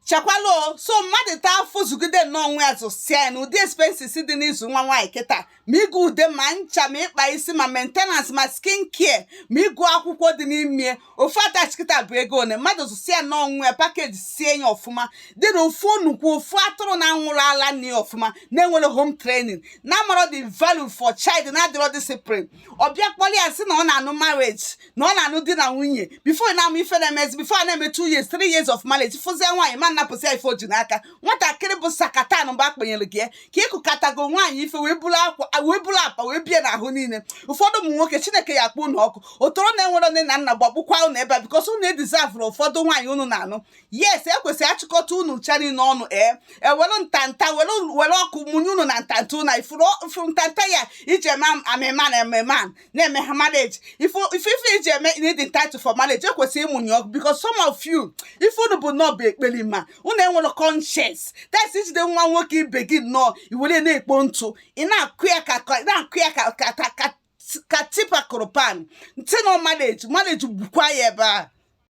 Chekwala o. So mmadụ taa afụ zụgide nnọọ nwa ya, zụsịa ya na ụdị expenses dị n'ịzụ nwa nwaanyị kịta, ma ịgo ude, ma ncha, ma ịkpa isi, ma maintenance, ma skin care, ma ịgụ akwụkwọ dị n'ime. Ofu attach kịta bụ ego one. Mmadụ zụsịa nnọọ nwa ya, package sie ya ọfụma, dị na ofu nnukwu ofu atụrụ na-anwụrụ ala nne ya ọfụma, na-enwere home training, na-amarọ the value for child, na-adịrọ discipline. Ọ bịa kpọrọ ya sị na ọ na-anụ marriage, na ọ na-anụ di na nwunye. Before na-amụ ife na-emezi, before a na-eme 2 years, 3 years of marriage, fụzie nwaanyị ma nnapụsị ya ife o ji n'aka. Nwatakịrị bụ sakatan mgbe a kpenyere gị ya ka ịkụkatago nwaanyị ife, wee buru akwa, wee buru apa, wee bie n'ahụ niile. Ụfọdụ ụmụ nwoke, Chineke ya akpọ unu ọkụ. Otoro na-enwere nne na nna gbagbukwa unu ebe a, because unu edeserverụ ụfọdụ nwaanyị unu na-anụ. Yes, ekwesịrị achịkọta unu ncha niile ọnụ, ee, ewere ntanta were were ọkụ mụnye unu na ntanta unu. Ifuru ifuru ntanta ya iji eme amịma na ememe na-eme ha marriage, ifu ife ife iji eme need entitled for marriage, ekwesịrị ịmụnye ọkụ, because some of you, ife unu bụ nnọọ bụ ekperima. Unu enwere conscience. That's ijide nwa nwoke ibe gị nnọọ, iwere na-ekpo ntụ, ị na-akụ ya ka na-akụ ya ka ka ka ka tipper kụrụ pan ntị na marriage. Marriage gbukwa ya ebe a.